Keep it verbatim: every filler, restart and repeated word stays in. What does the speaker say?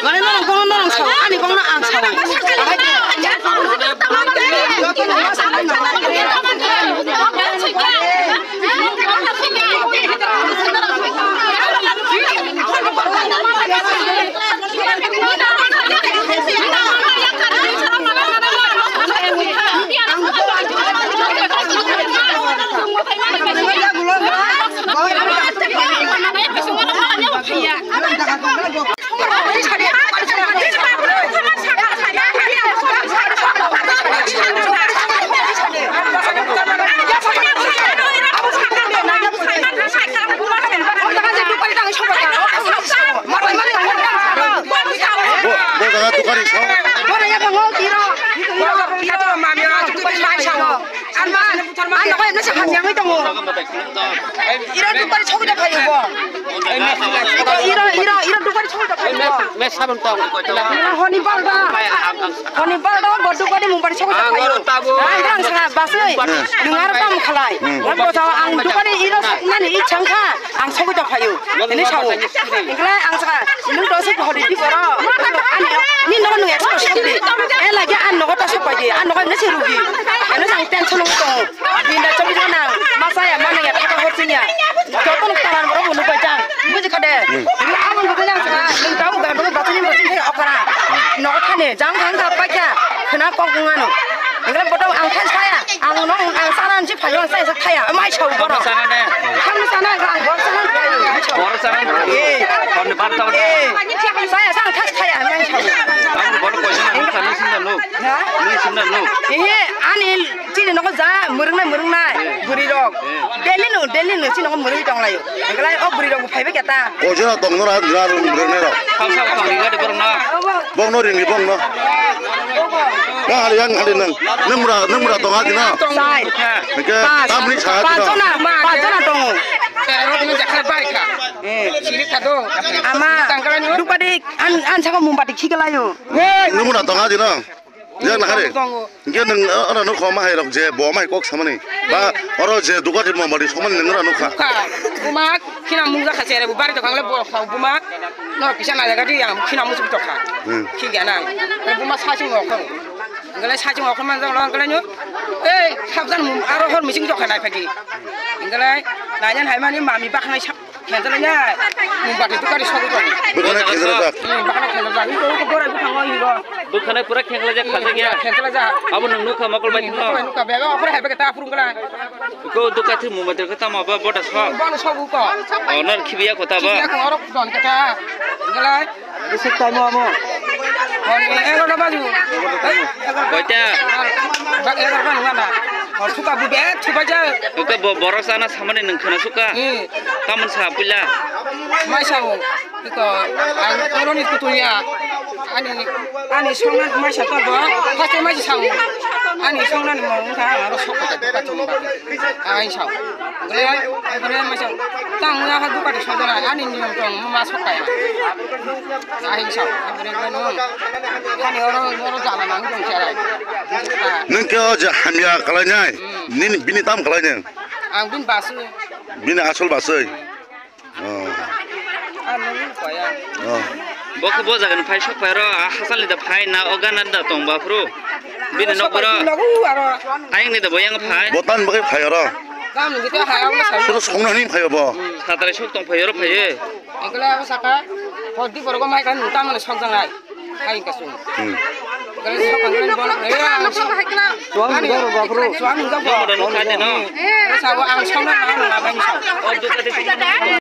Mane norok kono norok sao, ani kono ang sao. Bo, bo jaga tukari sao. Ano, ano, ano, hamya ngai tongo. Iro dukari chokda phayo bo. Iro, iro, iro dukari chokda phayo bo. Honi balda. Honi balda bo dukari mung bari chokda phayo. Ang sa basui. Nungar kam khalai. Bo sa ang dukari iro nani ichang kha. Ang sogwi tong phaio, hwnwi sao. Wngkhe ang sakha, "Nwng to se hori di boro." Ani, ni nogo nwng ekso sok di. E lagi ang nogo to sok pai di, ang nogo nwng se rugi. Ano sang tension wng tongo. Binda chobi jana, masa ya, mana ya, thaka hor sing ya. Joto nwng taran borok bo nukbai jang. Buji kha de. Aboni bagwi ang sakha, nwng tamo gandro batini batini okra. Nogo thani, jang hang da paikha, khna kok wng ano. Wngkhe bodo ang thai saya. Ang no, ang sana ni phayo, saya sa thaya, mai chau boro. Sana ne. Kami sana, ang boro sana ni phayo, mai chau. Boro sana ni phayo. Eh. Boro ni bar tau. Eh. Saya sana thas thaya, mai chau. Ang boro koi sana, sana sinda no. Ha? Ni sinda no. Eh, ani chini nogo ja, murungnai, murungnai, buri rok. Eh. Daily no, daily no, chini nogo murung tong layo. Eglai o buri rok phai bai keta. Koi sana tong no ra, ra, ra, ra, ra. Kau sa tong ni gade boro na. Bong no ring ni bong no. Nang hari yang hari nang. Nang mura, nang mura tong adi na. Sai. Oke, pas. Tam ni sa adi na. Pas jona, pas jona tongo. Tera rok ni jakha bai kha. Eh. Sini kado. Ama, dukadi an, an saka mumbati khikalayo. Nang mura tong adi na. Yang na hari. Tongo. Hingke nwng, o, oro nukha ma hai rok je bo ma hai kok samani. Ba, oro je duka je mambari somani nwng oro nukha. Nukha. Buma khina mungja kha chere bu bari tokha le bo kha buma. No kisa na jaga di ang khina musuk tokha. Hmm. Khigya na. Buma sachung okho. Ngale sachung okho man jang lo ngale nyo. Ei, sabjan mum aro hor mising tokha nai phagi. Ngale, nayan hai mani mami bakhnai sa. Khenjala ya. Mung bati tu kari sogu tong. Bukan khenjala jak. Hmm, bukan khenjala jak. Itu, itu borai bukan ngoi hiro. Bukan pura khenjala jak, khenjala jak. Khenjala jak. Abo nang nukha mokol bai thangno. Nukha, nukha, bega opor hai bega ta purung kala. Ko duka thi mung bati kata ma ba boda sa. Bono sogu ko. Oh, nar khibiya kota ba. Khibiya ko orok don kata. Ngalai. Besok time amo. Honi egarota baju. Koita? Ba egarota nungana. Hor suka bu be thuba ja. Oke, bo-, borok sana samani nung khana suka. Hmm. Tamon sa puila. Mai sao. Iko ang oroni kutuya. Ani, ani songna mai sa to bo. Phaste mai sao. Ani songna ni mo wngkha aro sok. Ai sao. Gole, gole mai sao. Tang ya ha duka de sodona. Ani niyom tong ma sok kaya. Ahi sa, abore beno. Kani oro, oro jala nang tong cherai. Nwng khe o je hamya kalainai, nini, bini tam kalainai? Ang bini basui. Bini asol basui? Oh. Ang nung kaya. Oh. Bo khe bo jaga ni phai sok phai ro, a hachal ni da phai na, o gana da tong ba phuru. Bini nok boro. Nogu aro. Ayang ni da bo yang phai. Bo tan bagwi phai oro. Gam ni gita hai abo sa. Soro songna ni phai bo. Satrai sok tong phai oro phai. Ekla abo saka, hodi borok mai kan ta mane sok jangai. Hai ka sung. Hmm. Chuang nungjakgo, baphuru. Chuang nungjakgo. Ang sauna nang nang nang.